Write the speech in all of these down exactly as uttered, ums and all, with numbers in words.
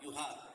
you have.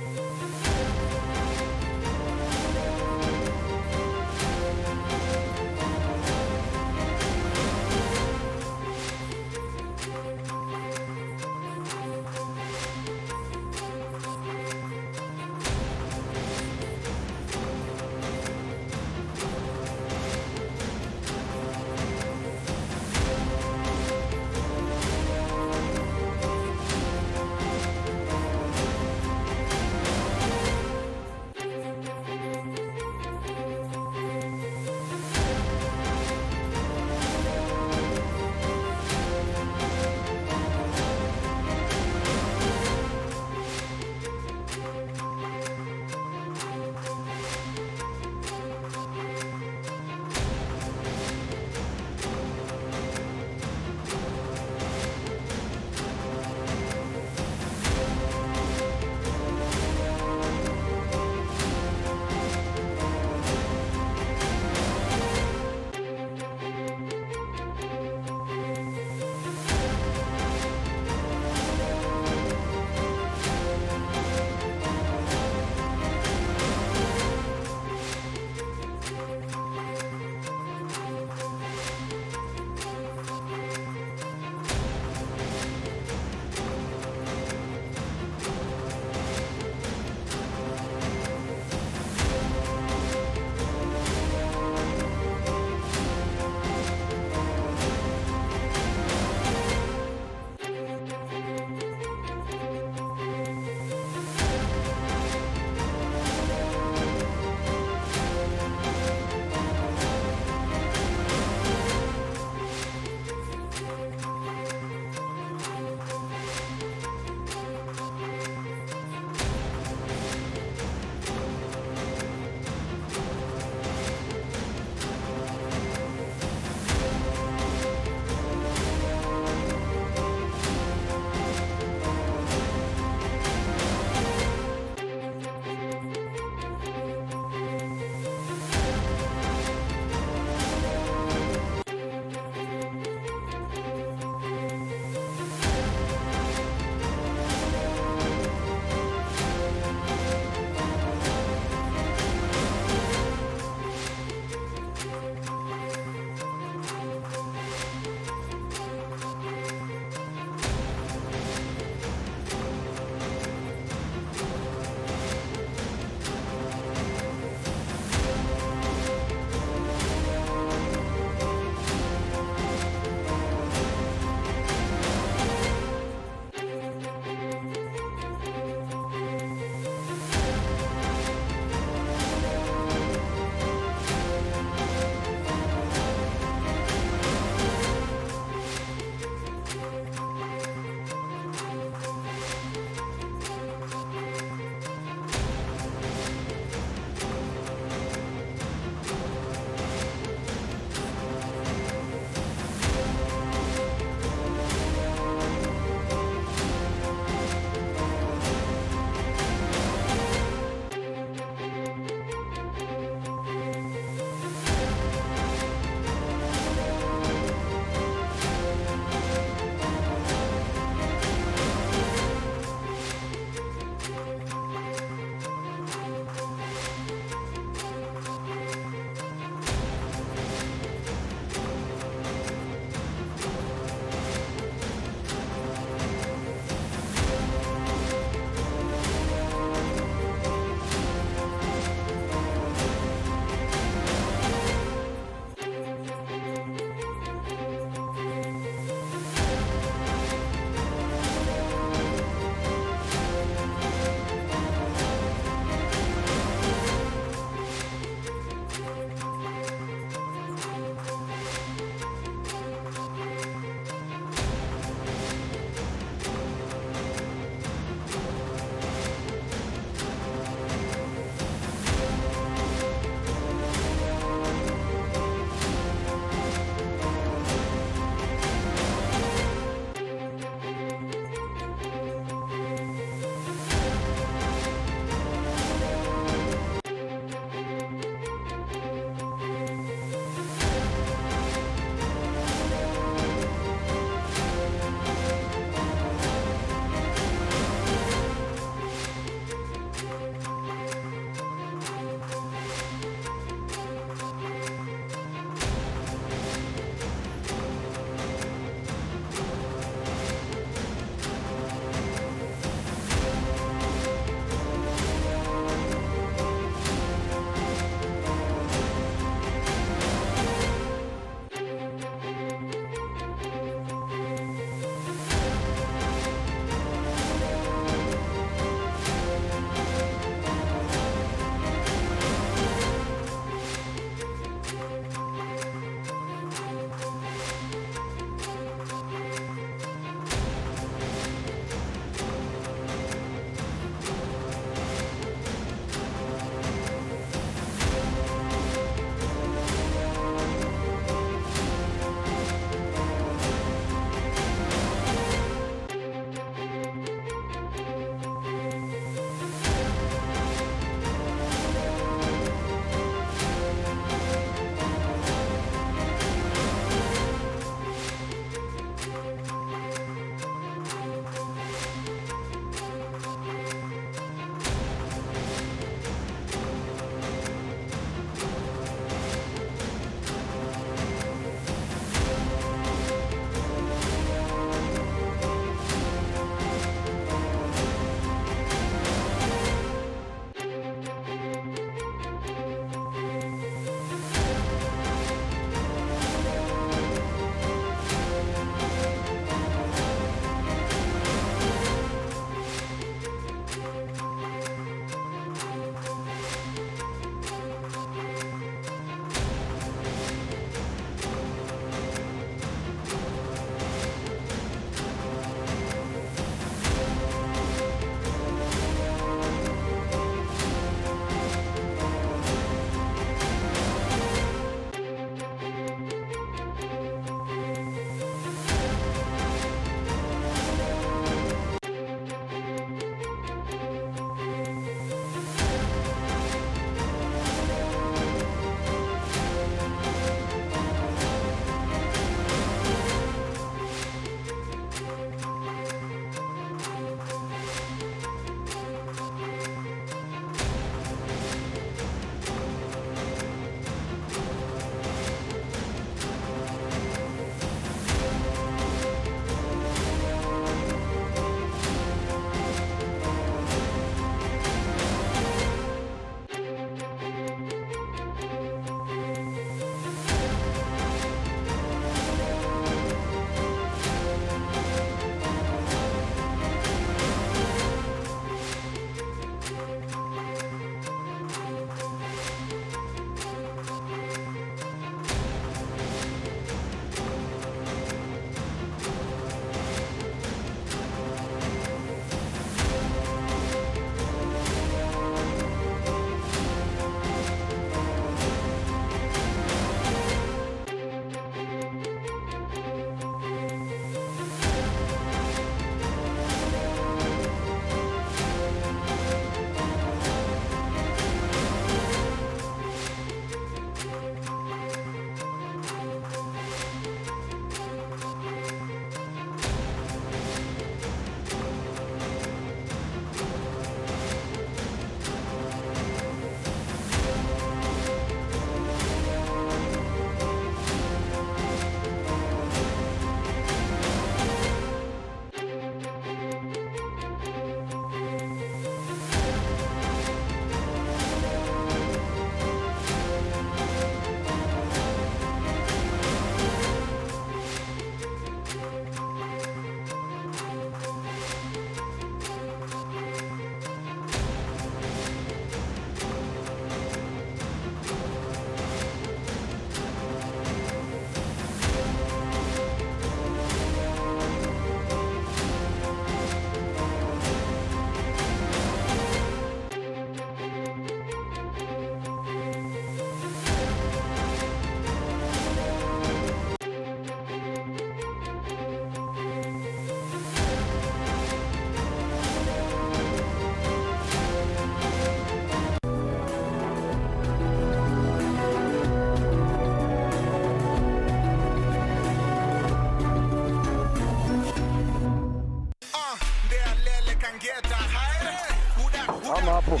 Ama hapo.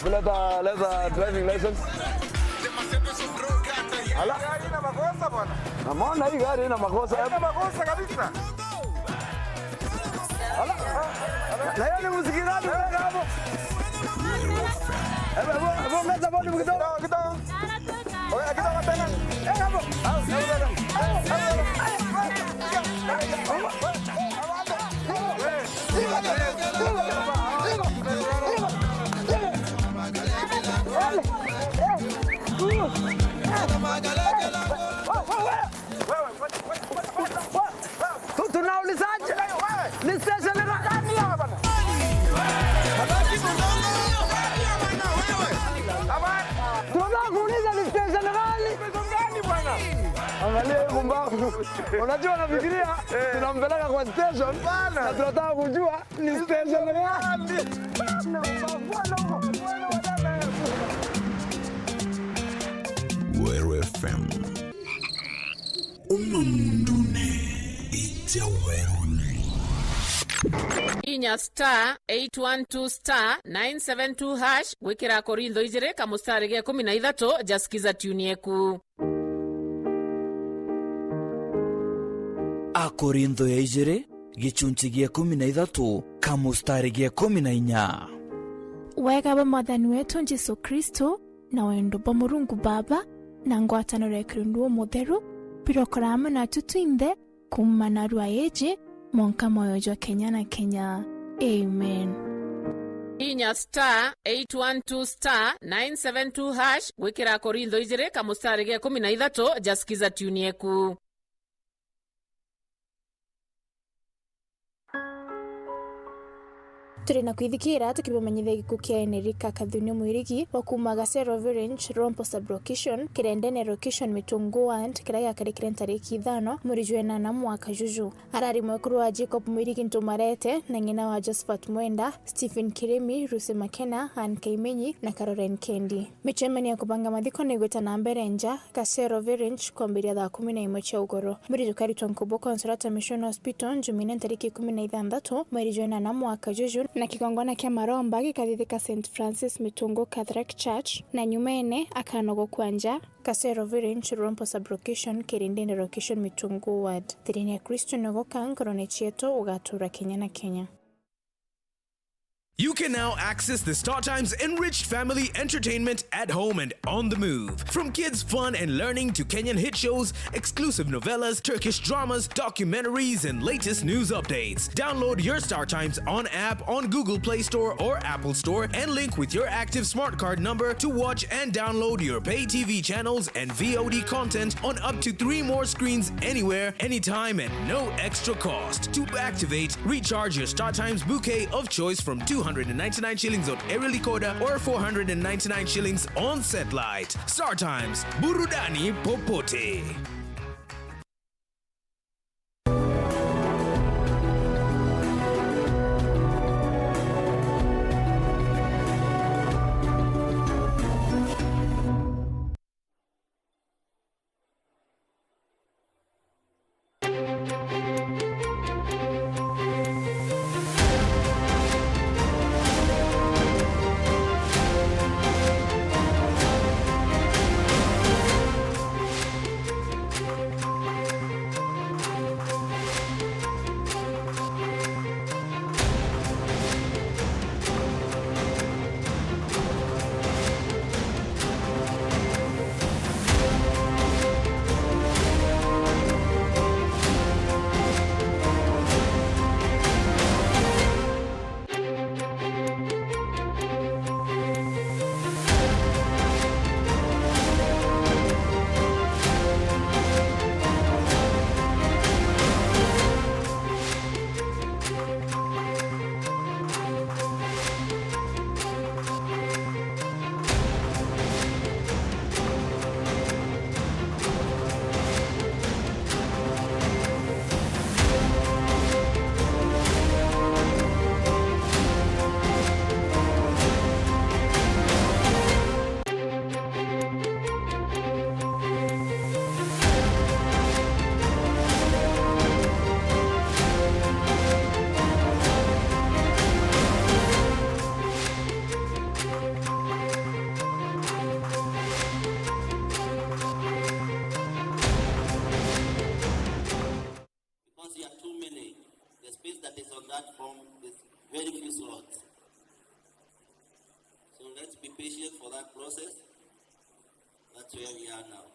Leta, leta driving license. Ala. Gari ina makosa bwana. Namuona hii gari ina makosa. Ina makosa kabisa. Ala. Na yeye ni muziki gani unaweka hapo? Hebu, hebu, hebu ongeza volume kidogo. Kidogo, kidogo. Oya, kidogo tena. Eh, hapo. Au, au, au, au, au. Tu-, tunaulizaje? Ni station gani? Tunataka kuuliza ni station gani? Angalia hii pumbavu. Unajua, nafikiria tunampeleka kwa station na tunataka kujua ni station gani. Weru F M. Uma mundune, ija werune. Inya star eight one two star nine seven two hash gwikira Akorintho ijiri kamustari ga ikumi na ithatu ja Skiza tune yeku. Akorintho ya ijiri, gicunci gia ikumi na ithatu, kamustari ga ikumi na inya. Wega bwa Mwathani wetu Jesu Kristo, na wendo bwa Murungu Baba, na ngwataniro ya Kirundu Umutheru, birokora amwe natu twinthe, kuuma narua iji, mwanka mwoyo jwa kenya na kenya. Amen. Inya star eight one two star nine seven two hash gwikira Akorintho ijiri kamustari ga ikumi na ithatu ja Skiza tune yeku. Turi na kwithikira tukibamenyithia gikuo kia Enerika Kathunio Mwirigi wa kuuma Gasero Village, Rompo Sub-Location, Kirendene Location, Mitungu Ward, kiria giakarikire ntariki ithano mweri jwa inana mwaka juju. Arari mwekuru wa Jacob Mwirigi Ntumarete na ng'ina wa Josephat Mwenda, Stephen Kirimi, Lucy Makena, Anne Kaimenyi na Caroline Kendi. Micemanio ya kubanga mathiko ni igwita na mbere nja Gasero Village kwambiria thaa kumi na imwe cia ugoro. Mwiri jukaritwa Nkubu Consolata Mission Hospital Jumine ntariki ikumi na ithanthatu mweri jwa inana mwaka juju, na kigongona kia maromba gikathithika Saint Francis Mitungu Catholic Church, na nyumene akanogokua nja Kasero Village, Rompo Sub-Location, Kirindini Location, Mitungu Ward. Thirini ya Kristo ni ugoka, ngorone cietu ugatuura kenya na kenya. You can now access the StarTimes enriched family entertainment at home and on the move. From kids' fun and learning to Kenyan hit shows, exclusive novellas, Turkish dramas, documentaries, and latest news updates. Download your StarTimes on app on Google Play Store or Apple Store and link with your active smart card number to watch and download your pay T V channels and V O D content on up to three more screens anywhere, anytime, at no extra cost. To activate, recharge your StarTimes bouquet of choice from two hundred and ninety-nine shillings on aerial decoder or four hundred and ninety-nine shillings on satellite. StarTimes, burudani popote. that form with very few slots. So let's be patient for that process. That's where we are now.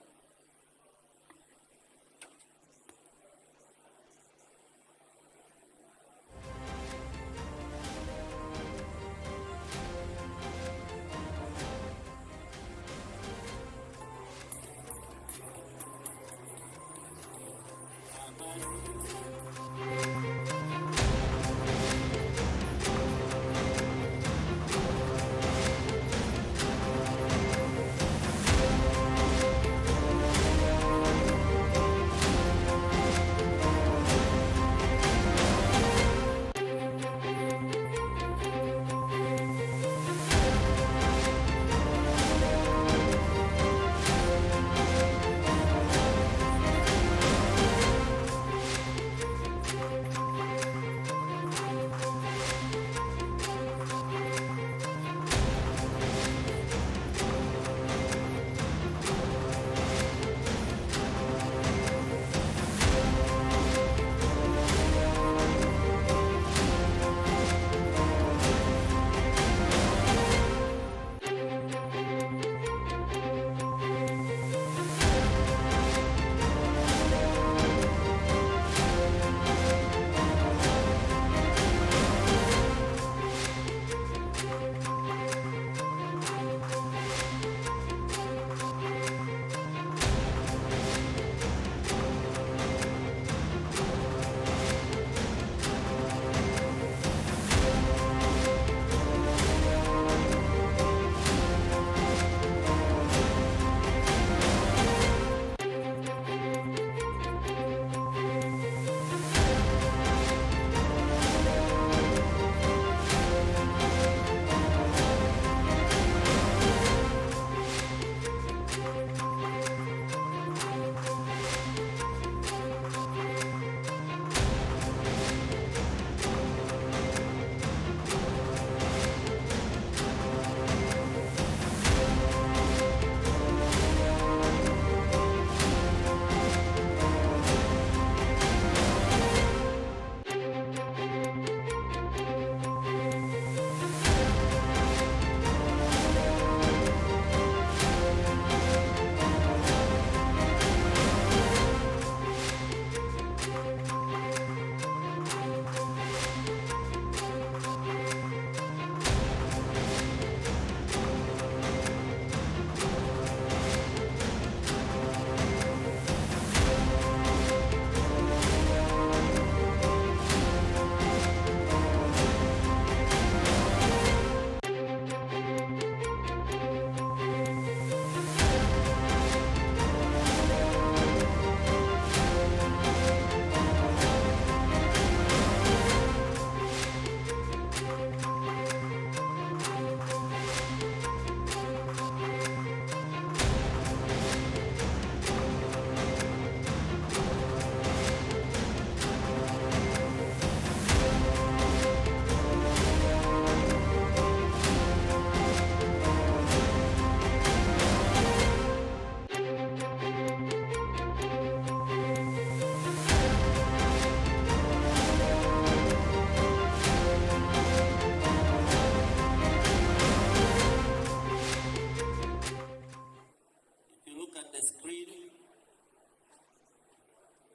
If you look at the screen,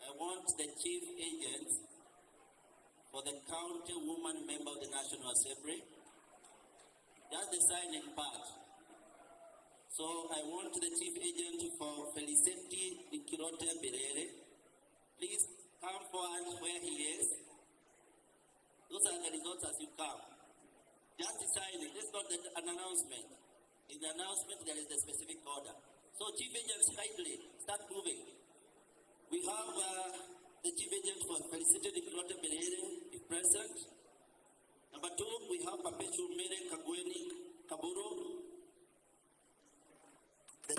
I want the chief agents for the county woman member of the National Assembly, just the signing part. So I want the chief agent for Felicity Nkirote Birere, please come forward where he is. Those are the results as you come. Just sign it. This is not an announcement. In the announcement, there is the specific order. So, chief agents, kindly start moving. We have uh, the chief agent for Felicity Nkirote Birere, the present. Number two, we have Perpetual Mary Kagweni Kaburu. The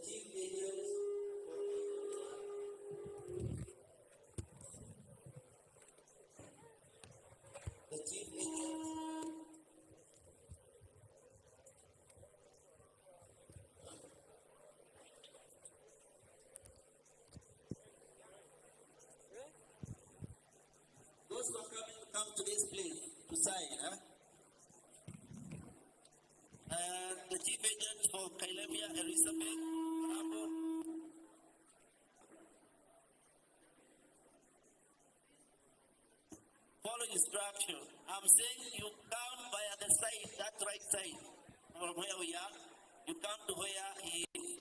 chief agent for the chief agent. to this place to sign, eh? And the chief agent for Kailemia, Elizabeth Rambo. Follow instruction. I'm saying you come via the side, that right side, from where we are. You come to where he is.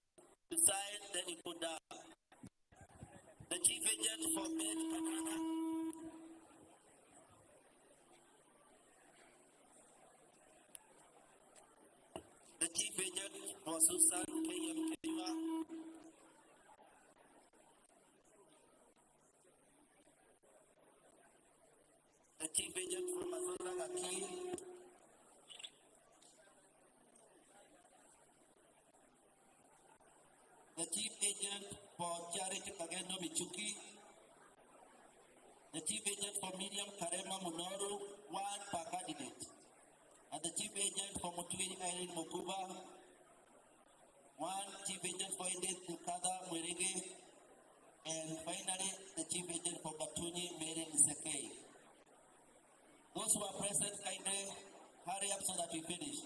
You sign, then you go down. The chief agent for Beth Kanyanya. The chief agent for Susan K M Kiriwa. The chief agent for Mathura Gaki. The chief agent for Charity Kagendo Michuki. The chief agent for Miriam Karema Munoru, one per candidate. And the chief agent for Mutwiri Irene Mukuba, one chief agent for Edith Nkatha Mwirigi, and finally the chief agent for Gatunyi, Mary Nisekei. Those who are present, kindly hurry up so that we finish.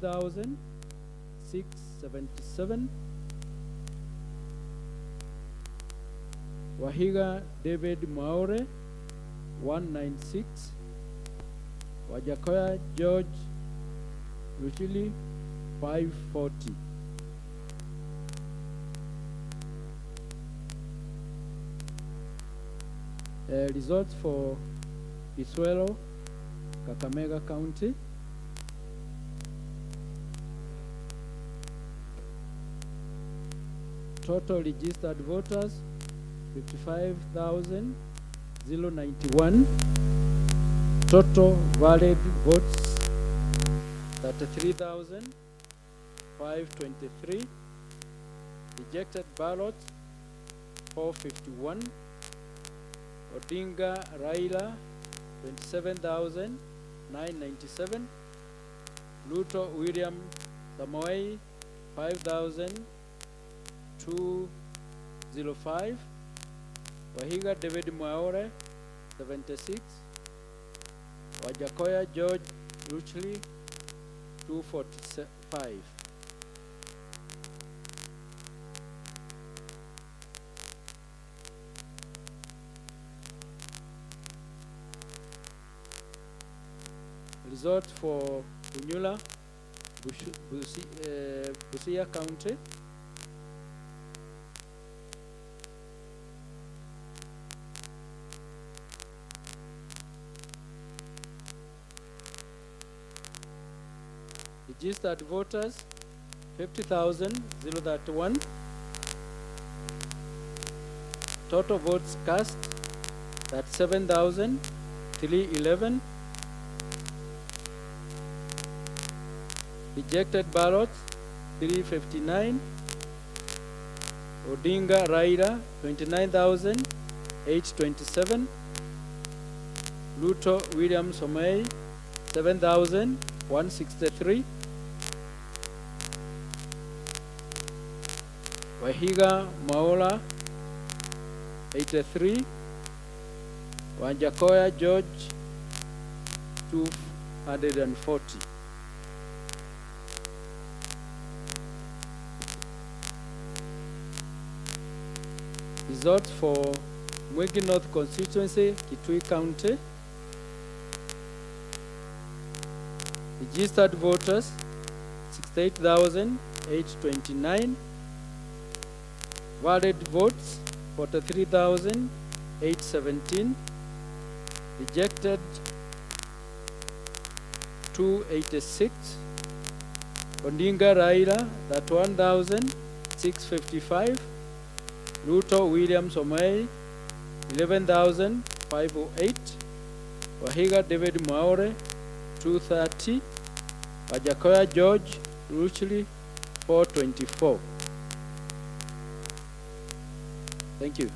thousand six seventy-seven. Wahiga David Mwaure, one ninety-six. Wajakoya George Luchili, five forty. Eh, results for Ithwero, Kakamega County. Total registered voters, fifty-five thousand zero ninety-one. Total valid votes, thirty-three thousand five twenty-three. Rejected ballots, four fifty-one. Odinga Raila, twenty-seven thousand nine ninety-seven. Ruto William Samoei, five thousand two zero five. Wahiga David Mwaure, seventy-six. Wajakoya George Luchili, two forty-five. Result for Bunyula, Bushu-, Busi-, eh, Busia County. Registered voters, fifty thousand zero thirty-one. Total votes cast, thirty-seven thousand three eleven. Rejected ballots, three fifty-nine. Odinga Raila, twenty-nine thousand eight twenty-seven. Ruto William Samoei, seven thousand one sixty-three. Wahiga Mwaura, eighty-three. Wajakoya George, two hundred and forty. Results for Mwingi North Constituency, Kitui County. Registered voters, sixty-eight thousand eight twenty-nine. Valid votes, forty-three thousand eight seventeen. Rejected, two eighty-six. Odinga Raila, thirty-one thousand six fifty-five. Ruto William Samoei, eleven thousand five oh eight. Wahiga David Mwaure, two thirty. Wajakoya George Luchili, four twenty-four. Thank you.